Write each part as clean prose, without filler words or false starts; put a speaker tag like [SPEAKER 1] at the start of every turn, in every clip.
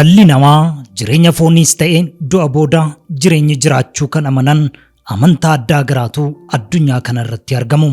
[SPEAKER 1] Dhalli namaa jireenya fooniis ta'e du'a booda jireenyi jiraachuu kan amanan amantaa addaa garaatu addunyaa kana irratti argamu.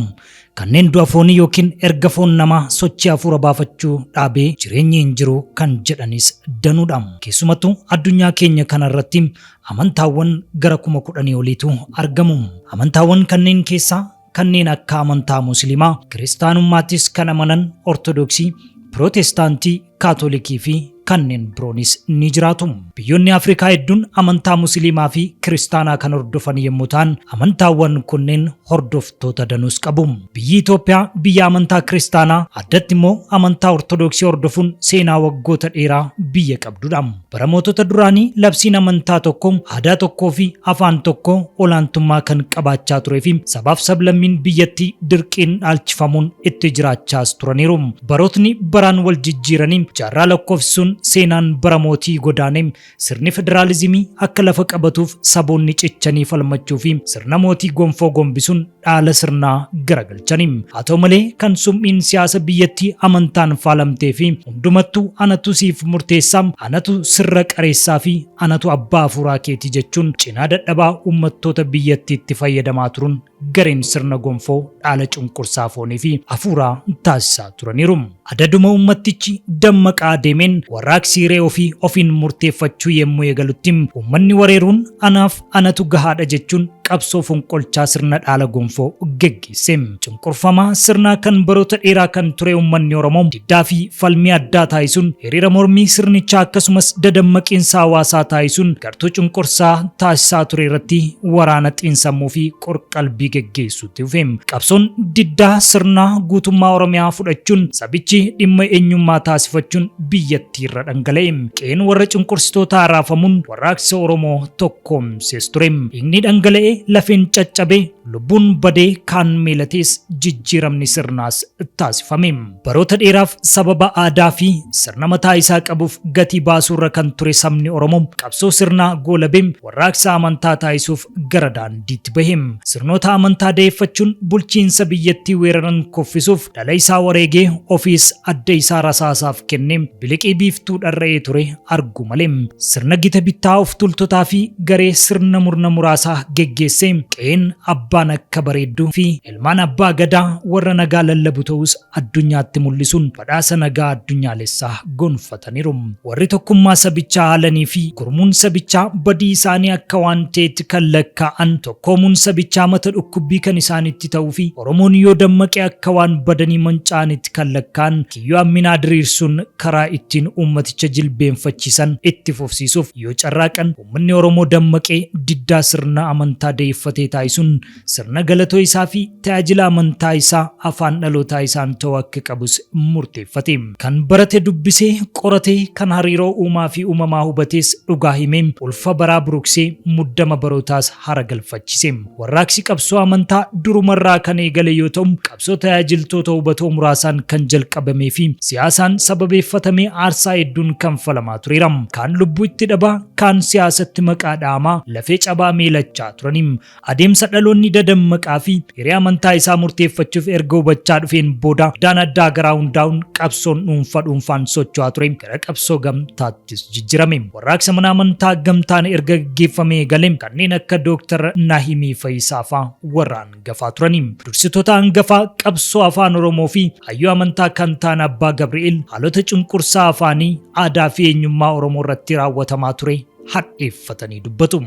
[SPEAKER 1] Kanneen du'a foonii yookiin erga foon namaa sochii hafuura baafachuu dhaabee jireenyi hin jiru kan jedhanis danuudha. Keessumattuu addunyaa keenya kana irratti amantaawwan gara 10,000 oliitu argamu. Amantaawwan kanneen keessaa kanneen akka amantaa Musliimaa, Kiristaanummaattis kan amanan Ortodoksii, Pirootestaantii, Kaatolikii fi kanneen biroonis ni jiraatu. Biyyoonni Afrikaa hedduun amantaa Musliimaa fi Kiristaanaa kan hordofan yommuu ta'an, amantaawwan kunneen hordoftoota danuus qabu. Biyyi Itoophiyaa biyya amantaa Kiristaanaa, addatti immoo amantaa Ortodoksii hordofuun seenaa waggoota dheeraa biyya qabdudha. Bara mootota duraanii labsiin amantaa tokko, aadaa tokkoo fi afaan tokko olaantummaa kan qabaachaa turee fi sabaaf sablammiin biyyattii dirqiin dhaalchifamuun itti jiraachaas turaniiru. Barootni baraan wal jijjiiranii jaarraa lakkoofsisuun seenaan bara mootii godaanee sirni federaalizimii akka lafa qabatuuf saboonni cichanii falmachuu fi sirna mootii gonfoo gombisuun dhaala sirnaa garagalchani. Haa ta'u malee kan sum'iin siyaasa biyyattii amantaan faalamtee fi hundumattuu anatu siif murteessaa, anatu sirra qareessaa fi anatu abbaa hafuuraa keeti jechuun cinaa dadhabaa uummattoota biyyattiitti fayyadamaa turuun gareen sirna gonfoo dhaala cunqursaa foonii fi hafuuraa taasisaa turaniiru. Adaduma uummattichi dammaqaa deemeen warraaqsi hiree ofii ofiin murteeffachuu yemmuu eegalutti uummanni wareeruun anaaf anatu gahaadha jechuun qabsoo fonqolchaa sirna dhaala gonfoo geggeesse. Cunqurfamaa sirnaa kan baroota dheeraa kan ture uummanni Oromoo diddaa fi falmii addaa taasisuun hiriira mormii sirnichaa akkasumas dadammaqiinsa hawaasaa taasisuun gartuu cunqursaa taasisaa ture irratti waraana xiinsammuu fi qorqalbii geggeessuutti dhufe. Qabsoon diddaa sirnaa guutummaa Oromiyaa fudhachuun sabichi dhimma eenyummaa taasifachuun biyyattiirra dhangala'e. Qe'een warra cunqursitootaa raafamuun warraaqsa Oromoo tokkoomsees ture. Dhiigni dhangala'e, lafeen caccabe, lubbuun badee kaan meelatees jijjiiramni sirnaas taasifame. Baroota dheeraaf sababa aadaa fi sirna mataa isaa qabuuf gatii baasuurra kan ture sabni Oromoo qabsoo sirnaa goolabee warraaqsa amantaa taasisuuf gara daandiitti bahe. Sirnoota amantaa da'eeffachuun bulchiinsa biyyattii weeraran kuffisuuf dhala isaa wareegee ofiis adda isaa rasaasaaf kennee biliqii biiftuu dharra'ee ture argu malee. Sirna gita bittaa of tuultotaa fi garee sirna murna muraasaa geggeessee qe'een abbaan akka bareedduu fi ilmaan abbaa gadaa warra nagaa lallabu ta'us addunyaatti mul'isuun badhaasa nagaa addunyaalessaa gonfataniiru. Warri tokkummaa sabichaa haalanii fi gurmuun sabichaa badii isaanii akka waan ta'etti kan lakkaa'an tokkoomuun sabichaa mata dhukkubbii kan isaanitti ta'uu fi Oromoon yoo dammaqe akka waan badanii manca'anitti kan lakkaa'an kiyyoo amminaa diriirsuun karaa ittiin uummaticha jilbeenfachiisan itti fufsiisuuf yoo carraaqan uummanni Oromoo dammaqee diddaa sirna amantaa da'eeffatee taasisuun Sirna galatoo isaa fi tajaajila amantaa isaa afaan dhalootaa isaan ta'uu akka qabus murteeffate. Kan barate dubbisee, qoratee, kan hariiroo uumaa fi uumamaa hubatees dhugaa himee, ulfa baraa buruqsee, muddama barootaas hara galfachise. Warraaqsi qabsoo amantaa durumarraa kan eegale yoo ta'u, qabsoo tajaajiltoota hubatoo muraasaan kan jalqabamee fi siyaasaan sababeeffatamee aarsaa hedduun kanfalamaa tureera. Kaan lubbuu itti dhabaa, kaan siyaasatti maqaa dha'amaa, lafee cabaa meelachaa turani. Adeemsa dhaloonni dadammaqaa fi hiree amantaa isaa murteeffachuuf erga hubachaa dhufeen booda waldaan addaa garaa hundaa'uun qabsoon dhuunfa dhuunfaan socho'aa ture gara qabsoo gamtaattis jijjirame. Warraaqsa mana amantaa gamtaan erga gaggeeffamee eegale kanneen akka Dooktar Naahimii Fayisaa faa warra angafaa turani. Dursitoota angafaa qabsoo afaan Oromoo fi hayyuu amantaa kan ta'an Abbaa Gabri'eel haalota cunqursaa afaanii, aadaa fi eenyummaa Oromoo irratti raawwatamaa ture hadheeffatanii dubbatu.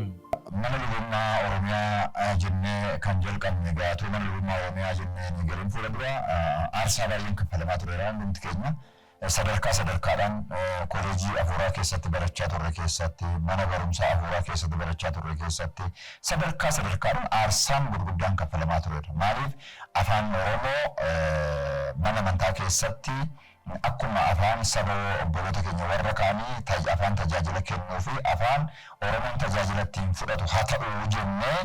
[SPEAKER 2] Mana Lubummaa Oromiyaa jennee kan jalqabne egaa utuu Mana Lubummaa Oromiyaa jennee hin eegalin fuula dura aarsaa baay'een kaffalamaa tureera hundumti keenya. Sadarkaa sadarkaadhaan koleejii afuuraa keessatti barachaa turre keessatti, mana barumsaa afuuraa keessatti barachaa turre keessatti sadarkaa sadarkaadhaan aarsaan gurguddaan kaffalamaa tureera. Maaliif afaan Oromoo mana amantaa keessatti Akkuma afaan saba obboloota keenya warra kaanii afaan tajaajila kennuu fi afaan Oromoon tajaajila ittiin fudhatu haa ta'u jennee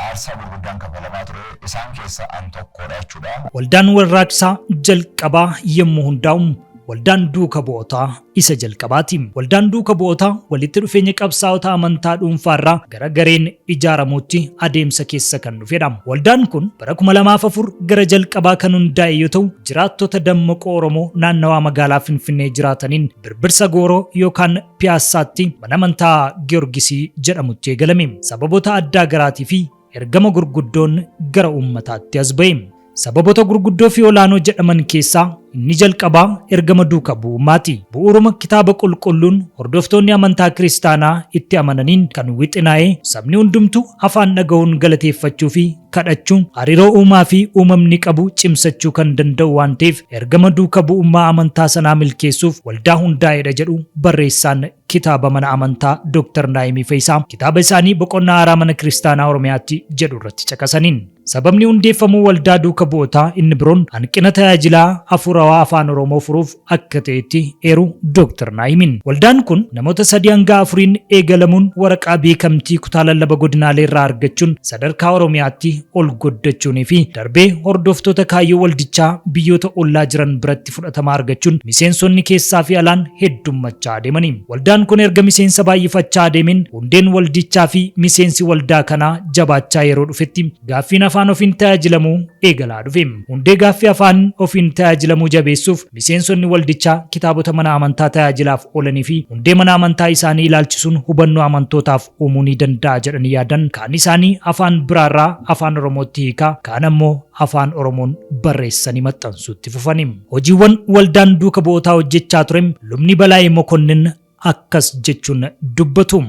[SPEAKER 2] aarsaa gurguddaan kaffalamaa ture. Isaan keessaa an tokkoodha jechuudha.
[SPEAKER 1] Waldaan Warraaqsaa jalqabaa yommuu hundaa'u Waldaan Duuka Bu'ootaa isa jalqabaati. Waldaan Duuka Bu'ootaa walitti dhufeenya qabsaa'ota amantaa dhuunfaarraa gara gareen ijaaramuutti adeemsa keessa kan dhufedha. Waldaan kun bara 2004 gara jalqabaa kan hundaa'e yoo ta'u, jiraattota dammaqoo Oromoo naannawaa magaalaa Finfinnee jiraataniin Birbirsa Gooroo yookaan Piyaassaatti mana amantaa Giyoorgisii jedhamutti eegalame. Sababoota addaa garaatii fi ergama gurguddoon gara uummataatti as ba'e. Sababoota gurguddoo fi olaanoo jedhaman keessaa inni jalqabaa ergama duuka bu'ummaati. Bu'uuruma kitaaba qulqulluun hordoftoonni amantaa kiristaanaa itti amananiin kan wixinaa'e sabni hundumtuu afaan dhaga'uun galateeffachuu fi kadhachuun hariiroo uumaa fi uumamni qabu cimsachuu kan danda'u waan ta'eef ergama duuka bu'ummaa amantaa sanaa milkeessuuf waldaa hundaa'edha jedhu barreessaan kitaaba mana amantaa Dr. Naayimii Fayisaa kitaaba isaanii boqonnaa haaraa mana kiristaanaa Oromiyaatti jedhu irratti caqasaniin. Sababni hundeeffamuu waldaa duuka bu'ootaa inni biroon hanqina tajaajilaa hafuurawaa afaan Oromoo furuuf akka ta'etti eeru Dr. Naayimiin. Waldaan kun namoota 3 hanga 4n eegalamuun waraqaa beekamtii kutaa lallaba godinaalee irraa argachuun sadarkaa Oromiyaatti ol goddachuunii fi darbee hordoftoota kaayyoo waldichaa biyyoota ollaa jiran biratti fudhatama argachuun miseensonni keessaa fi alaan heddummachaa adeemani. Waldaan kun erga miseensa baay'ifachaa adeemeen hundeen waldichaa fi miseensi waldaa kanaa jabaachaa yeroo dhufetti gaaffiin afaan ofiin tajaajilamuu eegalaa dhufe. Hundee gaaffii afaan ofiin tajaajilamuu jabeessuuf miseensonni waldichaa kitaabota mana amantaa tajaajilaaf oolanii fi hundee mana amantaa isaanii ilaalchisuun hubannoo amantootaaf uumuu ni danda'a jedhanii yaadan kaan isaanii afaan biraarraa afaan Oromootti hiikaa kaan ammoo afaan Oromoon barreessanii maxxansuutti fufani. Hojiiwwan waldaan duuka bu'ootaa hojjechaa ture lubni Balaayee Mokonnin akkas jechuun dubbatu.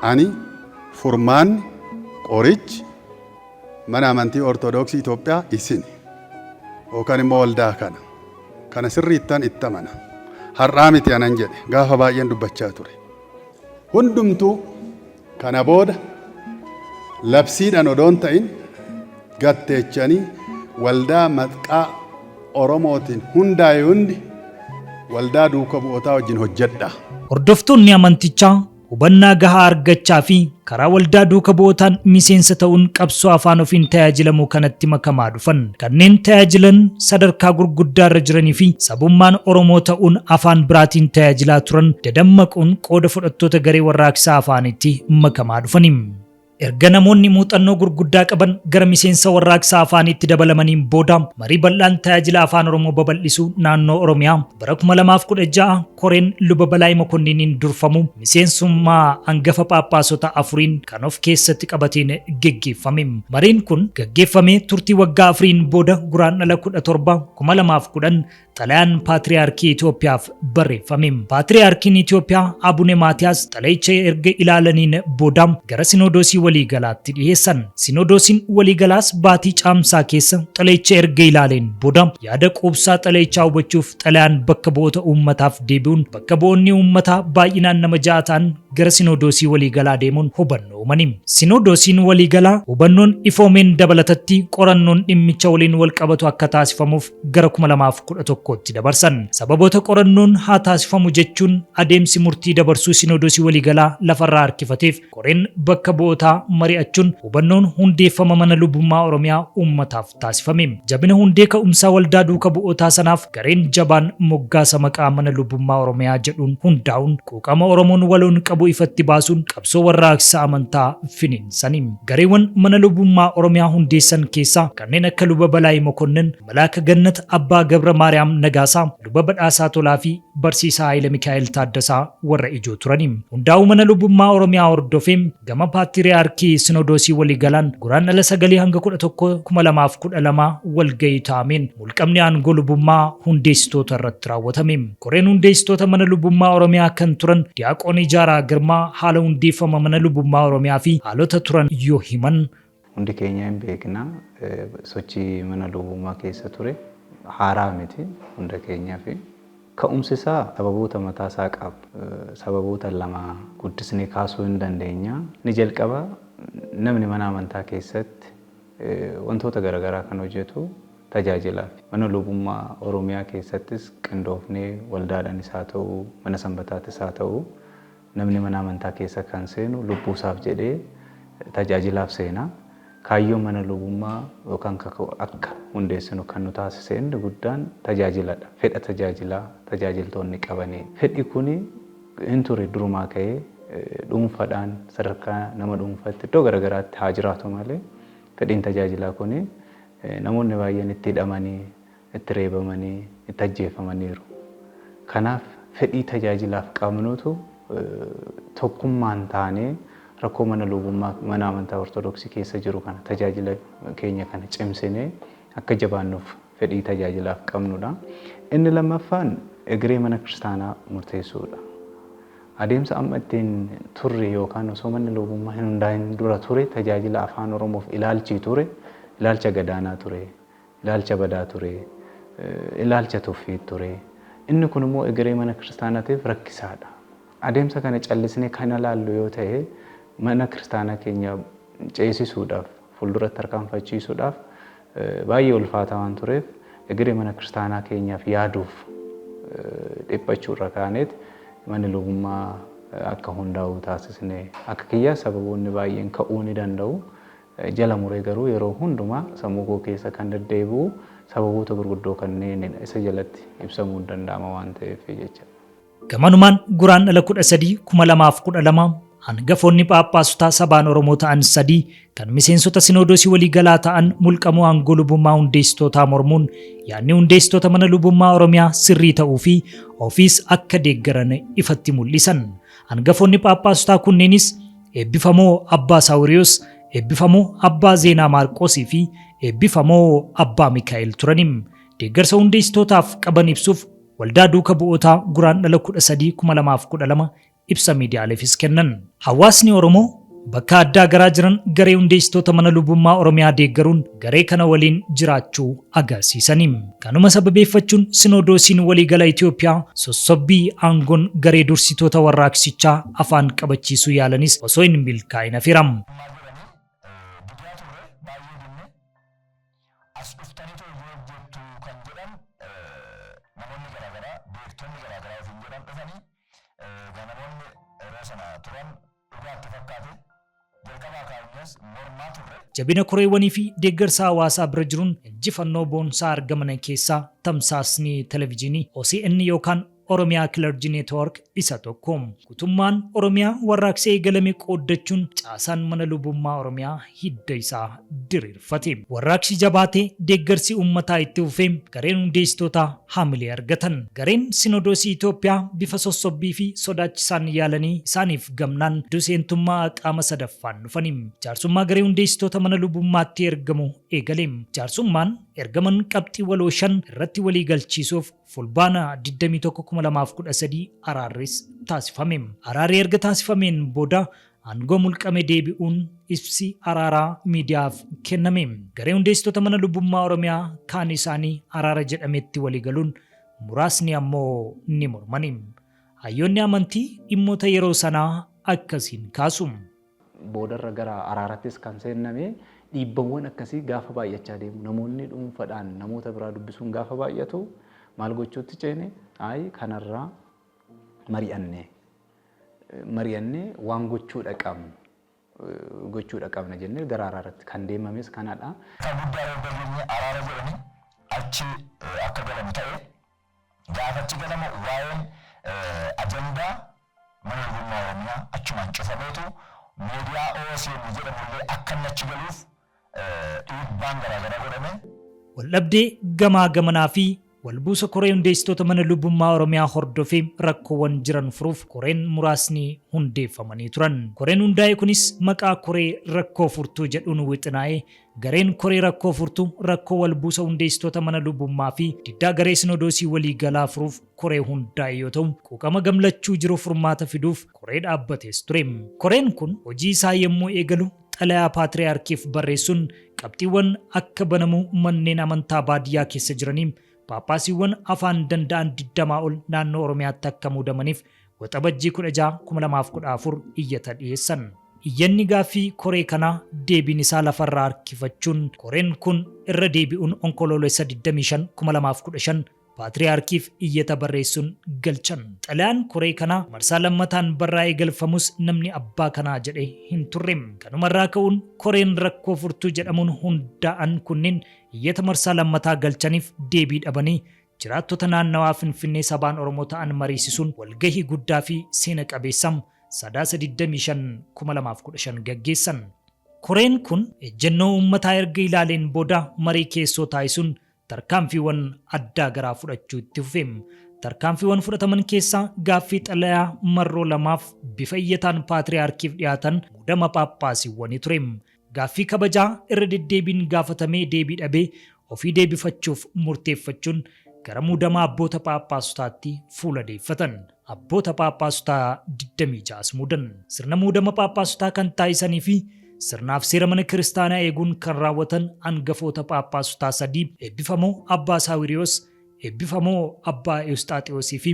[SPEAKER 3] Ani furmaanni qorichi mana amantii Ortodoksii Itoophiyaa isin yookaan immoo waldaa kana. Kana sirriittan itti amana. Har'aa miti anan jedhe gaafa baay'een dubbachaa ture. Hundumtuu kana booda labsiidhaan odoon ta'in gatteechanii waldaa maqaa Oromootiin hundaa'e hundi waldaa duuka bu'ootaa wajjin hojjedha.
[SPEAKER 1] Hordoftoonni amantichaa hubannaa gahaa argachaa fi karaa waldaa duuka bu'ootaan miseensa ta'uun qabsoo afaan ofiin tajaajilamuu kanatti makamaa dhufan. Kanneen tajaajilan sadarkaa gurguddaa irra jiranii fi sabummaan Oromoo ta'uun afaan biraatiin tajaajilaa turan dadammaquun qooda fudhattoota garee warraaqsaa afaanitti makamaa dhufani. Erga namoonni muuxannoo gurguddaa qaban gara miseensa warraaqsa afaaniitti dabalamaniin booda marii bal'aan tajaajila afaan Oromoo babal'isuu naannoo Oromiyaa bara 2016 koreen luba Balaay Mokonniiniin durfamu miseensummaa hangafa phaaphaasota 4n kan of keessatti qabateen geggeeffame. Mariin kun gaggeeffamee turtii waggaa 4n booda Guraandhala 17 2010 Xalayaan Paatriyaarkii Itoophiyaaf barreeffame. Paatriyaarkiin Itoophiyaa Abune Maatiyaas xalayicha erga ilaalaniin booda gara Sinodoosii Waliigalaatti dhiheessan. Sinodoosiin Waliigalaas baatii Caamsaa keessa xalayicha erga ilaaleen booda yaada quubsaa xalayichaa hubachuuf xalayaan bakka bu'oota uummataaf deebi'uun bakka bu'oonni uummataa baay'inaan nama 6 ta'an gara Sinodoosii Waliigalaa deemuun hubannoo uumani. Sinodoosiin Waliigalaa hubannoon ifoomeen dabalatatti qorannoon dhimmicha waliin walqabatu akka taasifamuuf gara 2011tti dabarsan. Sababoota qorannoon haa taasifamu jechuun adeemsi murtii dabarsuu Sinoodosii Waliigalaa lafarraa harkifateef koreen bakka bu'ootaa mari'achuun hubannoon hundeeffama mana lubummaa Oromiyaa uummataaf taasifame. Jabina hundee ka'umsaa waldaa duuka bu'ootaa sanaaf gareen jabaan moggaasa maqaa mana lubummaa Oromiyaa jedhuun hundaa'uun quuqama Oromoon waloon qabu ifatti baasuun qabsoo warraaqsa amantaa finiinsani. Gareewwan mana lubummaa Oromiyaa hundeessan keessaa kanneen akka Luba Balaay Mokonnin, Malaaka Gannat Abbaa Gabra Maariyaam Nagaasaa, Luba Badhaasaa Tolaa fi Barsiisaa Haayila Mikaa'el Taaddasaa warra ijoo turani. Hundaa'uu mana lubummaa Oromiyaa hordofee gama Paatiriyaarkii Sinodoosii Waliigalaan Guraandhala 9-11, 2012 walgahii taa'ameen mulqamni aangoo lubummaa hundeessitoota irratti raawwatame. Koreen hundeessitoota mana lubummaa Oromiyaa kan turan Diyaaqoon Ijaaraa Girmaa haala hundeeffama mana lubummaa Oromiyaa fi haalota turan yoo himan,
[SPEAKER 4] Hundi keenya hin beekna sochii mana lubummaa keessa ture haaraa miti hunda keenyaaf. Ka'umsi isaa sababoota mataa isaa qaba. Sababoota lama guddisnee kaasuu hin dandeenya. Inni jalqabaa namni mana amantaa keessatti wantoota garaagaraa kan hojjetu tajaajilaafi. Mana lubummaa Oromiyaa keessattis qindoofnee waldaadhaanis haa ta'u, mana sanbataatis haa ta'u namni mana amantaa keessa kan seenu lubbuusaaf jedhee tajaajilaaf seena. Kaayyoon mana lubummaa yookaan akka hundeessinu kan nu taasise inni guddaan tajaajiladha. Fedha tajaajilaa tajaajiltoonni qabanii. Fedhi kuni hin ture durumaa ka'ee dhuunfaadhaan sadarkaa nama dhuunfaatti iddoo garaagaraatti haa jiraatu malee, fedhiin tajaajilaa kuni namoonni baay'een itti hidhamanii, itti reebamanii, itti ajjeefamaniiru. Kanaaf fedhii tajaajilaaf qabnutu tokkummaan taanee rakkoo mana lubummaa mana amantaa Ortodoksii keessa jiru kana, tajaajila keenya kana cimsinee akka jabaannuuf fedhii tajaajilaaf qabnudha. Inni lammaffaan egeree mana kiristaanaa murteessuudha. Adeemsa amma ittiin turre yookaan osoo manni lubummaa hin hundaa'in dura ture, tajaajila afaan Oromoof ilaalchii ture, ilaalcha gadaanaa ture, ilaalcha badaa ture, ilaalcha tuffii ture. Inni kun immoo egeree mana kiristaanaatiif rakkisaadha. Adeemsa kana callisnee kan ilaallu yoo ta'e, mana kiristaanaa keenya ceesisuudhaaf, fuulduratti tarkaanfachiisuudhaaf baay'ee ulfaataa waan tureef, egeree mana kiristaanaa keenyaaf yaaduuf dhiphachuu irra kaaneet manni lubummaa akka hundaa'u taasisne. Akka kiyyaa sababoonni baay'een ka'uu ni danda'u. Jala muree garuu yeroo hundumaa sammuu koo keessa kan deddeebi'u sababoota gurguddoo kanneenidha. Isa jalatti ibsamuu hin danda'ama waan ta'eef jecha.
[SPEAKER 1] Gamanumaan Guraandhala 13, 2012 hangafoonni Phaaphaasotaa sabaan Oromoo ta'an sadii kan miseensota Sinoodosii waliigalaa ta'an mulqamuu aangoo lubummaa hundeessitootaa mormuun yaadni hundeessitoota mana lubummaa Oromiyaa sirrii ta'uu fi ofiis akka deeggaran ifatti mul'isan. Hangafoonni Phaaphaasotaa kunneenis eebbifamoo Abbaa Saawiriyoos, eebbifamoo Abbaa Zeenaa Maarqoosii fi eebbifamoo Abbaa Mikaa'el turani. Deeggarsa hundeessitootaaf qaban ibsuuf Waldaa Duuka Bu'ootaa Guraandhala 13, 2012 ibsa miidiyaaleefis kennan. Hawaasni Oromoo bakka addaa garaa jiran garee hundeessitoota mana lubummaa Oromiyaa deeggaruun garee kana waliin jiraachuu agarsiisani. Kanuma sababeeffachuun Sinodoosiin waliigala Itoophiyaa sossobbii aangoon garee dursitoota warraaqsichaa afaan qabachiisuu yaalanis osoo hin milkaa'in hafeera.
[SPEAKER 2] Maal jedhanii didaa turre, baay'ee dinne, as dhuftaniitu hojii hojjettu kan jedhan namoonni garaagaraa, beektonni garaagaraa ofiin jedhan dhufanii. Egaa namoonni yeroo sana turan dhugaatti fakkaate, jalqabaa kaafnees mormaa turre.
[SPEAKER 1] Jabina koreewwanii fi deeggarsa hawaasaa bira jiruun injifannoo boonsaa argaman keessaa tamsaasni televijiinii OCN yookaan Oromiyaa Clergy Network isa tokko. Guutummaan Oromiyaa warraaqsa eegalame qooddachuun caasaan mana lubummaa Oromiyaa hidda isaa diriirfate. Warraaqsi jabaatee deeggarsi uummataa itti fufee gareen hundeessitootaa haamilee argatan. Gareen Sinodoosii Itoophiyaa bifa sossobbii fi sodaachisaan yaalanii isaaniif gamnaan gidduu seentummaa qaama sadaffaan dhufani. Jaarsummaa garee hundeessitoota mana lubummaatti ergamu eegale. Jaarsummaan ergaman qabxii waloo shan irratti walii galchiisuuf Fulbaana 21, 2013 araarris taasifame. Araarri erga taasifameen booda aangoo mulqame deebi'uun ibsi araaraa miidiyaaf kenname. Garee hundeessitoota mana lubummaa Oromiyaa kaan isaanii araara jedhametti walii galuun muraasni ammoo ni mormani. Hayyoonni amantii dhimmoota yeroo sanaa akkasiin kaasu.
[SPEAKER 4] Boodarra gara araarattis kan seenname dhiibbawwan akkasii gaafa baay'achaa deemu, namoonni dhuunfaadhaan namoota biraa dubbisuun gaafa baay'atu, maal gochuutti ceene? Ayi, kanarraa mari'annee mari'annee waan gochuudha qabnu gochuudha qabna jennee gara araaratti kan deemames kanadha.
[SPEAKER 2] Kan guddaa erga geenye araara jedhanii achi akka galamu ta'e. Gaafa achi galamu waa'een ajandaa mana lubummaa Oromiyaa achumaan cufameetu miidiyaa OSN jedhamu illee akka inni achi galuuf dhiibbaan garaagaraa godhame.
[SPEAKER 1] Waldhabdee gamaa gamanaa fi walbuusa koree hundeessitoota mana lubummaa Oromiyaa hordofee rakkoowwan jiran furuuf koreen muraasni hundeeffamanii turan. Koreen hundaa'e kunis maqaa koree rakkoo furtuu jedhuun wixinaa'ee, gareen koree rakkoo furtuu rakkoo walbuusa hundeessitoota mana lubummaa fi diddaa garee sinodoosii waliigalaa furuuf koree hundaa'e yoo ta'u, quuqama gamlachuu jiru furmaata fiduuf koree dhaabbates ture. Koreen kun hojii isaa yommuu eegalu xalayaa paatriyaarkiif barreessuun qabxiiwwan akka banamuu manneen amantaa baadiyyaa keessa jiranii, Phaaphaasiiwwan afaan danda'an 20 ol naannoo Oromiyaatti akka muudamaniif Waxabajjii 16, 2014 iyyata dhiyeessan. Iyyanni gaaffii koree kanaa deebiin isaa lafarraa harkifachuun koreen kun irra deebi'uun Onkoloolessa 25, 2015 Paatriyaarkiif iyyata barreessuun galchan. Xalayaan koree kanaa marsaa lammataan barraa'ee galfamus namni abbaa kanaa jedhe hin turre. Kanumarraa ka'uun koreen rakkoo furtuu jedhamuun hundaa'an kunneen iyyata marsaa lammataa galchaniif deebii dhabanii jiraattota naannawaa Finfinnee sabaan Oromoo ta'an mariisisuun walgahii guddaa fi seena qabeessa Sadaasa 25, 2015 gaggeessan. Koreen kun ejjennoo uummataa erga ilaaleen booda marii keessoo taasisuun tarkaanfiiwwan addaa garaa fudhachuu itti fufe. Tarkaanfiiwwan fudhataman keessaa gaaffii xalayaa marroo lamaaf bifa iyyataan Paatriyaarkiif dhiyaatan muudama Phaaphaasiiwwanii ture. Gaaffii kabajaa irra deddeebiin gaafatamee deebii dhabee ofii deebifachuuf murteeffachuun gara muudama abboota Phaaphaasotaatti fuula deeffatan. Abboota Phaaphaasotaa 26s muudan. Sirna muudama Phaaphaasotaa kan taasisanii fi sirnaaf seera mana kiristaanaa eeguun kan raawwatan angafoota Phaaphaasotaa sadii Eebbifamoo Abbaa Saawiriyoos, Eebbifamoo Abbaa Ewusxaaxiyoosii fi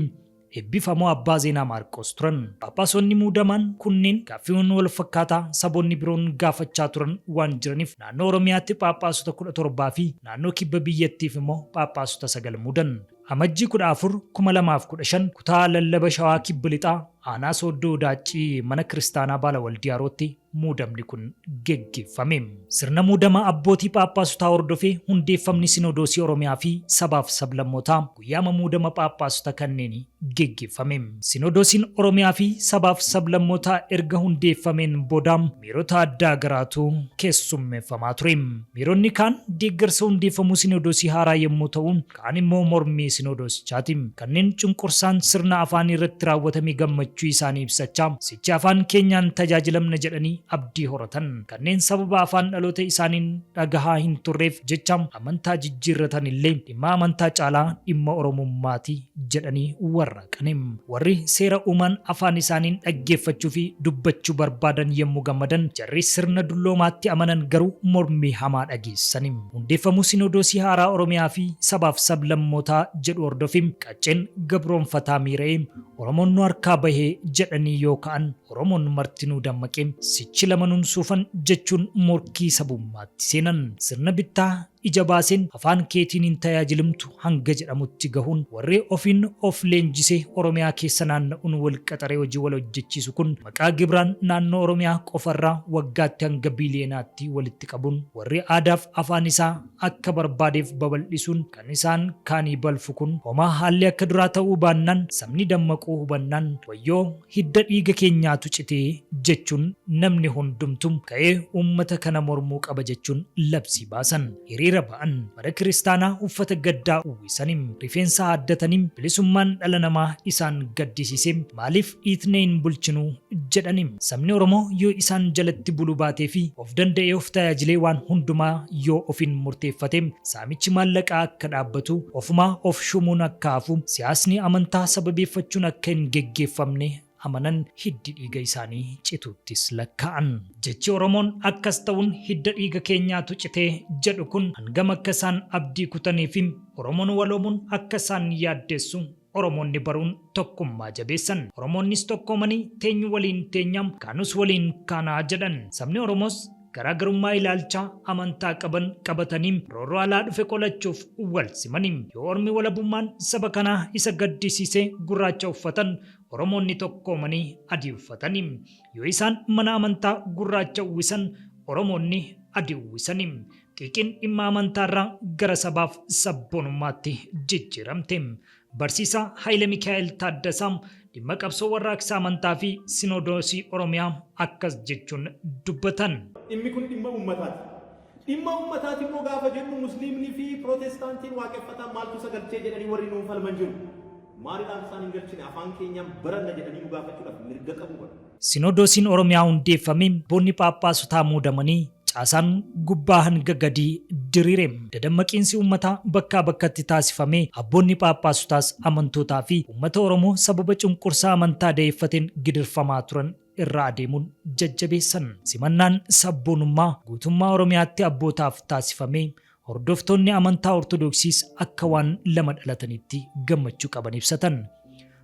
[SPEAKER 1] Eebbifamoo Abbaa Zeenaa Maarqoos turan. Phaaphaasonni muudaman kunneen gaaffiiwwan wal fakkaataa saboonni biroon gaafachaa turan waan jiraniif naannoo Oromiyaatti Phaaphaasota 17 fi naannoo Kibba biyyattiif immoo Phaaphaasota 9 muudan. Amajjii 14, 2015 kutaa lallaba Shawaa Kibba Lixaa aanaa Sooddoo Daaccii mana kiristaanaa Baala Waldiyaarootti muudamni kun geggeeffame. Sirna muudama abbootii Phaaphaasotaa hordofee hundeeffamni Sinodoosii Oromiyaa fi sabaaf sablammootaa guyyaama muudama Phaaphaasoota kanneenii geggeeffame. Sinodoosiin Oromiyaa fi sabaaf sablammootaa erga hundeeffameen booda miirota addaa garaatu keessummeeffamaa ture. Miironni kaan deeggarsa hundeeffamuu Sinodoosii haaraa yommuu ta'u, kaan immoo mormii Sinodoosichaati. Kanneen cunqursaan sirna afaanii irratti raawwatame gammachuu isaanii ibsachaa, sichi afaan keenyaan tajaajilamna jedhanii abdii horatan. Kanneen sababa afaan dhaloota isaaniin dhagahaa hin turreef jecha amantaa jijjiirratan illee dhimma amantaa caalaa dhimma Oromummaati jedhanii warraaqani. Warri seera uumaan afaan isaaniin dhaggeeffachuu fi dubbachuu barbaadan yommuu gammadan, jarri sirna dulloomaatti amanan garuu mormii hamaa dhageessani. Hundeeffamuu Sinodoosii haaraa Oromiyaa fi sabaaf sablammootaa jedhu hordofee qacceen gabroomfataa miira'ee Oromoon nu harkaa bahe jedhanii yoo ka'an Oromoon martinuu dammaqee sichi lamanuun suufan jechuun morkii sabummaatti seenan. Sirna bittaa ija baaseen afaan keetiin hin tajaajilmtu hanga jedhamutti gahuun warri ofiin of leenjisee Oromiyaa keessa naanna'uun wal qaxaree hojii wal hojjechiisu kun maqaa gibiraan naannoo Oromiyaa qofarraa waggaatti hanga biiliyeenaatti walitti qabuun warri aadaaf afaan isaa akka barbaadeef babal'isuun kan isaan kaanii balfu kun homaa haalli akka duraa ta'uu baannaan sabni dammaquu hubannaan wayyoo hidda dhiiga keenyaatu citee jechuun namni hundumtu ka'ee uummata kana mormuu qaba jechuun labsii baasan. Hiriira ba'an. Mana kiristaanaa uffata gaddaa uwwisani. Rifeensa haaddatani bilisummaan dhala namaa isaan gaddisiise maaliif dhiitnee hin bulchinu jedhani. Sabni Oromoo yoo isaan jalatti buluu baatee fi of danda'ee of tajaajilee waan hundumaa yoo ofiin murteeffate saamichi maallaqaa akka dhaabbatu, ofumaa of shuumuun akka hafu, siyaasni amantaa sababeeffachuun akka hin geggeeffamne amanan hiddi dhiiga isaanii cituuttis lakkaa'an. Jechi Oromoon akkas ta'uun hidda dhiiga keenyaatu cite jedhu kun hangam akka isaan abdii kutanii fi Oromoon waloomuun akka isaan yaaddessu Oromoonni baruun tokkummaa jabeessan. Oromoonnis tokkoomanii teenyu waliin teenya, kaanus waliin kaanaa jedhan. Sabni Oromoos garaagarummaa ilaalchaa amantaa qaban qabatanii roorroo alaa dhufe qolachuuf wal simani. Yoo ormi walabummaan saba kanaa isa gaddisiise gurraacha uffatan, Oromoonni tokkoomanii adii uffatani. Yoo isaan mana amantaa gurraacha uwwisan, Oromoonni adii uwwisani. Xiiqiin dhimma amantaarraa gara sabaaf sabboonummaatti jijjiiramte. Barsiisaa Hayilamikaa'el Taaddasaa dhimma qabsoo warraaqsa amantaa fi Sinodoosii Oromiyaa akkas jechuun dubbatan.
[SPEAKER 5] Dhimmi kun dhimma uummataati. Dhimma uummataati immoo gaafa jennu Musliimni fi Pirootestaantiin waaqeffataan maaltu isa galchee jedhanii warri nuun falman jiru. Maalidhaaf isaan hin galchine afaan keenyaan baranna jedhanii nu gaafachuudhaaf mirga qabu bara.
[SPEAKER 1] Sinodoosiin Oromiyaa hundeeffame abboonni Phaaphaasotaa muudamanii caasaan gubbaa hanga gadii diriire. Dadammaqiinsi uummataa bakkaa bakkatti taasifamee abboonni Phaaphaasotaas amantootaa fi uummata Oromoo sababa cunqursaa amantaa da'eeffateen gidirfamaa turan irra adeemuun jajjabeessan. Simannaan sabboonummaa guutummaa Oromiyaatti abbootaaf taasifamee hordoftoonni amantaa Ortodoksiis akka waan lama dhalataniitti gammachuu qaban ibsatan.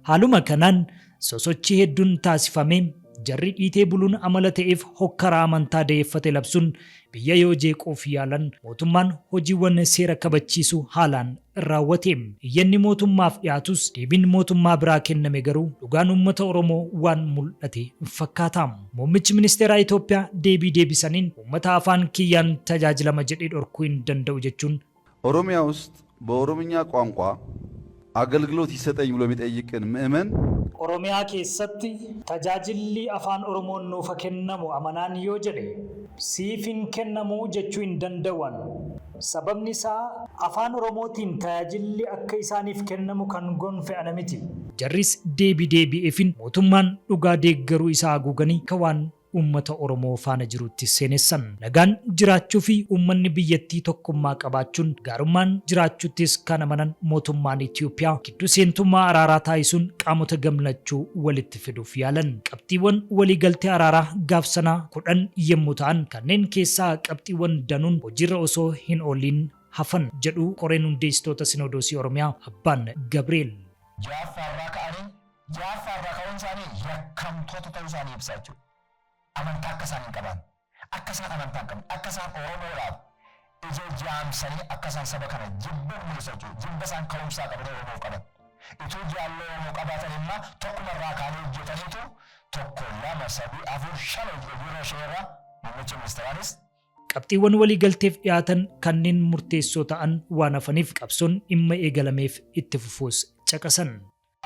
[SPEAKER 1] Haaluma kanaan sosochii hedduun taasifamee Jarri dhiitee buluun amala ta'eef hokkara amantaa da'eeffate labsuun biyya yoo jeequuf yaalan mootummaan hojiiwwan seera kabachiisu haalaan raawwate. Iyyanni mootummaaf dhiyaatus deebiin mootummaa biraa kenname garuu dhugaan uummata Oromoo waan mul'ate fakkaata. Muummichi ministeeraa Itoophiyaa deebii deebisaniin uummata afaan kiyyaan tajaajilama jedhee dhorkuu hin danda'u jechuun
[SPEAKER 6] ኦሮሚያ ውስጥ በኦሮምኛ ቋንቋ አገልግሎት ይሰጠኝ ብሎ የሚጠይቅን ምዕመን
[SPEAKER 1] Oromiyaa keessatti tajaajilli afaan Oromoon nuuf kennamu amanaan yoo jedhe siif hin kennamu jechuu hin danda'an. Sababni isaa afaan Oromootiin tajaajilli akka isaaniif kennamu kan gonfe ana miti. Jarris deebii deebi'eefin mootummaan dhugaa deeggaruu isaa haguuganii akka waan uummata Oromoo faana jirutti seenessan. Nagaan jiraachuu fi uummanni biyyattii tokkummaa qabaachuun gaarummaan jiraachuuttis kan amanan mootummaan Itoophiyaa gidduu seentummaa araaraa taasisuun qaamota gamlachuu walitti fiduuf yaalan. Qabxiiwwan waliigaltee araaraa gaafsanaa 10 yommuu ta'an kanneen keessaa qabxiiwwan danuun hojiirra osoo hin ooliin hafan jedhu koreen hundeessitoota Sinodoosii Oromiyaa Abbaan Gabriel.
[SPEAKER 2] Ja'affaarraa ka'anii, ja'affaarraa ka'uun isaanii yakkamtoota ta'uu isaanii ibsaa jechuudha. Amantaa akka isaan hin qaban, akka isaan amantaa hin qabne, akka isaan Oromoodhaaf ija jaamsanii akka isaan saba kana jibban mul'isa jechuudha. Jibba isaan ka'umsaa qaban Oromoof qaban. Utuu jaalloo Oromoo qabaatan immoo tokkumarraa kaanii hojjetaniitu tokko, lama, sadii, afur, shan hojiirra isheerra muummichi ministeeraanis
[SPEAKER 1] Qabxiiwwan waliigalteef dhiyaatan kanneen murteessoo ta'an waan hafaniif qabsoon dhimma eegalameef itti fufuus caqasan.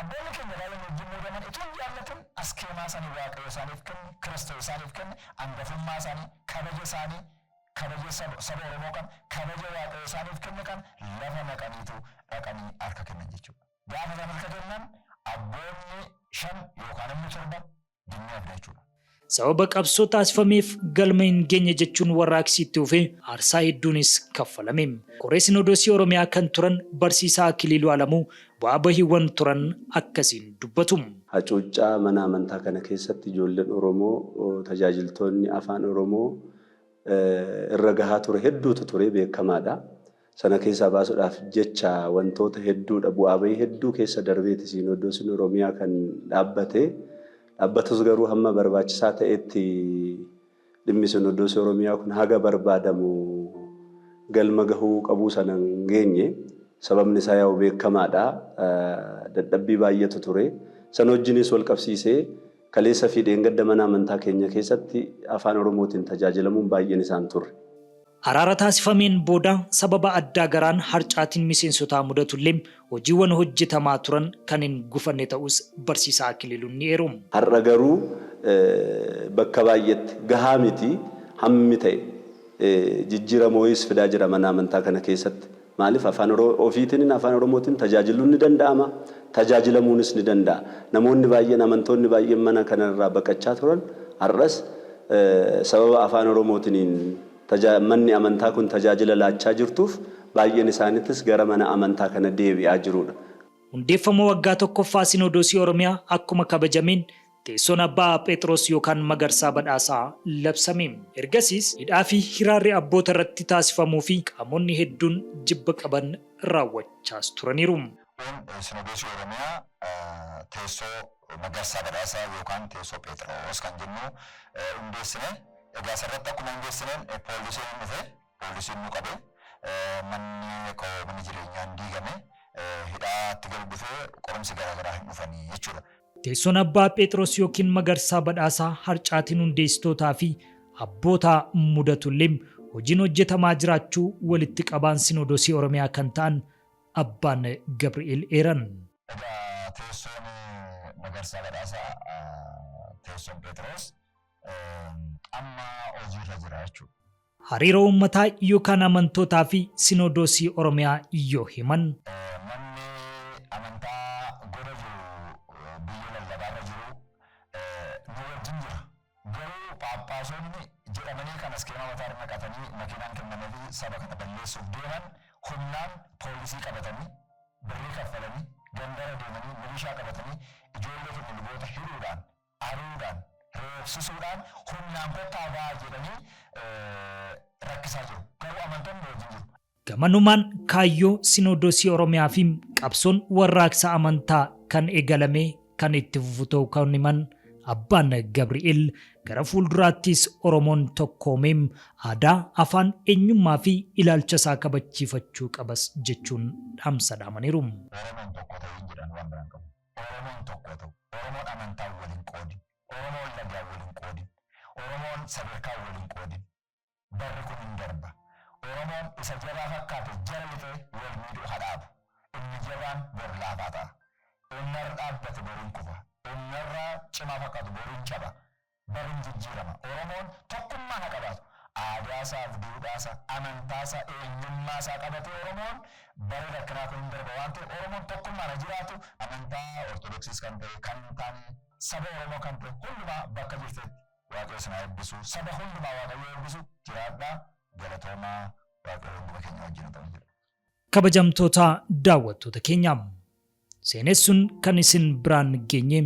[SPEAKER 2] Abboonni keenya baay'een wajjin muudaman utuu hin jaallatin askeemaa isaanii Waaqayyo isaaniif kenne, Kiristoos isaaniif kenne, hangafummaa isaanii, kabaja isaanii, kabaja saba Oromoo kan, kabaja Waaqayyo isaaniif kenne kan lafa naqaniitu dhaqanii harka kennan jechuudha. Gaafa isaan harka kennan abboonni shan yookaan immoo torba dinnee hafna jechuudha.
[SPEAKER 1] Sababa qabsoo taasifameef galma hin geenye jechuun warraaqsi itti fufee aarsaa hedduunis kaffalame. Koree Sinodoosii Oromiyaa kan turan barsiisaa Akiliiluu Alamuu bu'aa bahiiwwan turan akkasiin dubbatu.
[SPEAKER 7] Hacuuccaa mana amantaa kana keessatti ijoolleen Oromoo, tajaajiltoonni afaan Oromoo irra gahaa ture hedduutu ture, beekamaadha. Sana keessaa baasuudhaaf jecha wantoota hedduudha, bu'aa bahii hedduu keessa darbeeti Sinodoosiin Oromiyaa kan dhaabbate. Dhaabbatus garuu hamma barbaachisaa ta'etti dhimmi Sinodoosii Oromiyaa kun haga barbaadamu galma gahuu qabuu sana hin geenye. Sababni isaa yaa'u beekamaadha. Dadhabbii baay'eetu ture. Sana wajjinis wal qabsiisee kaleessa fi dheengadda mana amantaa keenya keessatti afaan Oromootiin tajaajilamuun baay'een isaan turre.
[SPEAKER 1] Araara taasifameen booda sababa addaa garaan harcaatiin miseensotaa mudatullee hojiiwwan hojjetamaa turan kan hin gufanne ta'us barsiisaa Akiliiluun ni eeru.
[SPEAKER 7] Har'a garuu bakka baay'eetti gahaa miti, hammi ta'e jijjiirama wayiis fidaa jira mana amantaa kana keessatti. Maaliif, afaan ofiitiin, afaan Oromootiin tajaajiluun ni danda'ama. Tajaajilamuunis ni danda'a. Namoonni baay'een, amantoonni baay'een mana kanarraa baqachaa turan har'as sababa afaan Oromootiin manni amantaa kun tajaajila laachaa jirtuuf baay'een isaaniitis gara mana amantaa kana deebi'aa jirudha.
[SPEAKER 1] Hundeeffama waggaa tokkoffaa Sinodoosii Oromiyaa akkuma kabajameen teessoon Abbaa Phexros yookaan Magarsaa Badhaasaa labsame. Ergasiis hidhaa fi hiraarri abboota irratti taasifamuu fi qaamonni hedduun jibba qaban raawwachaas turaniiru.
[SPEAKER 2] Sinodoosii Oromiyaa teessoo Magarsaa Badhaasaa yookaan teessoo Phexros kan jennu hundeessine. Egaa asirratti akkuma hundeessineen poolisiin dhufe, poolisiin nu qabe, manni manni jireenyaa hin diigame, hidhaatti gadi dhufee qorumsi garaagaraa hin dhufanii jechuudha.
[SPEAKER 1] Teessoon Abbaa Phexros yookiin Magarsaa Badhaasaa harcaatiin hundeessitootaa fi abboota mudatullee hojiin hojjetamaa jiraachuu walitti qabaan Sinodoosii Oromiyaa kan ta'an Abbaan Gabri'eel eeran.
[SPEAKER 2] Egaa teessoon Magarsaa Badhaasaa, teessoon Phexros amma hojiirra jira jechuudha.
[SPEAKER 1] Hariiroo uummataa yookaan amantootaa fi Sinodoosii Oromiyaa yoo himan.
[SPEAKER 2] Manni amantaa goda jiru, biyya lallabaarra jiru nu wajjin jira. Garuu Phaaphaasonni jedhamanii kan askeema mataa naqatanii makiinaan kennamanii saba kana balleessuuf deeman humnaan poolisii qabatanii, birrii kaffalanii, gandara deemanii milishaa qabatanii, ijoollee keenya luboota hidhuudhaan, ari'uudhaan, reebsisuudhaan humnaan kottaa ba'aa jedhanii rakkisaa jiru. Garuu amantoonni wajjin jiru.
[SPEAKER 1] Gamanumaan kaayyoo Sinodoosii Oromiyaa fi qabsoon warraaqsa amantaa kan eegalame kan itti fufu ta'uu kan himan Abbaan Gabri'eel gara fuulduraattis Oromoon tokkoomee aadaa, afaan, eenyummaa fi ilaalcha isaa kabachiifachuu qabas jechuun dhaamsa dhaamaniiru.
[SPEAKER 2] Oromoon tokko ta'u hin jedhan waan biraan qabu. Oromoon tokko ta'u. Oromoon amantaan wal hin qoodin. Oromoon lagaan wal hin qoodin. Oromoon sadarkaan wal hin qoodin. Barri kun hin darba. Oromoon isa jabaa fakkaate jala lixee wal miidhuu ha dhaabu. Inni jabaan bor laafaa ta'a. Inni har'a dhaabbate bor hin kufa. Inni har'a cimaa fakkaatu bor hin caba. Barri hin jijjiirama. Oromoon tokkummaa ha qabaatu. Aadaasaaf duudhaasaa, amantaasaa, eenyummaasaa qabatee Oromoon barri rakkinaa kun hin darba waan ta'eef Oromoon tokkummaan ha jiraatu. Amantaa Ortodoksiis kan ta'e, kan hin taane, saba Oromoo kan ta'e hundumaa bakka jirtetti Waaqayyo isin haa eebbisu. Saba hundumaa Waaqayyo eebbisu. Jiraadhaa. Galatoomaa. Waaqayyo hunduma keenya wajjin haa ta'u jedha.
[SPEAKER 1] Kabajamtoota daawwattoota keenya seenessuun kan isin biraan geenye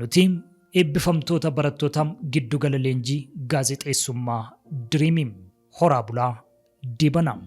[SPEAKER 1] nuti eebbifamtoota barattoota giddugala leenjii gaazexeessummaa Diriimi. Horaa bulaa deebanaa.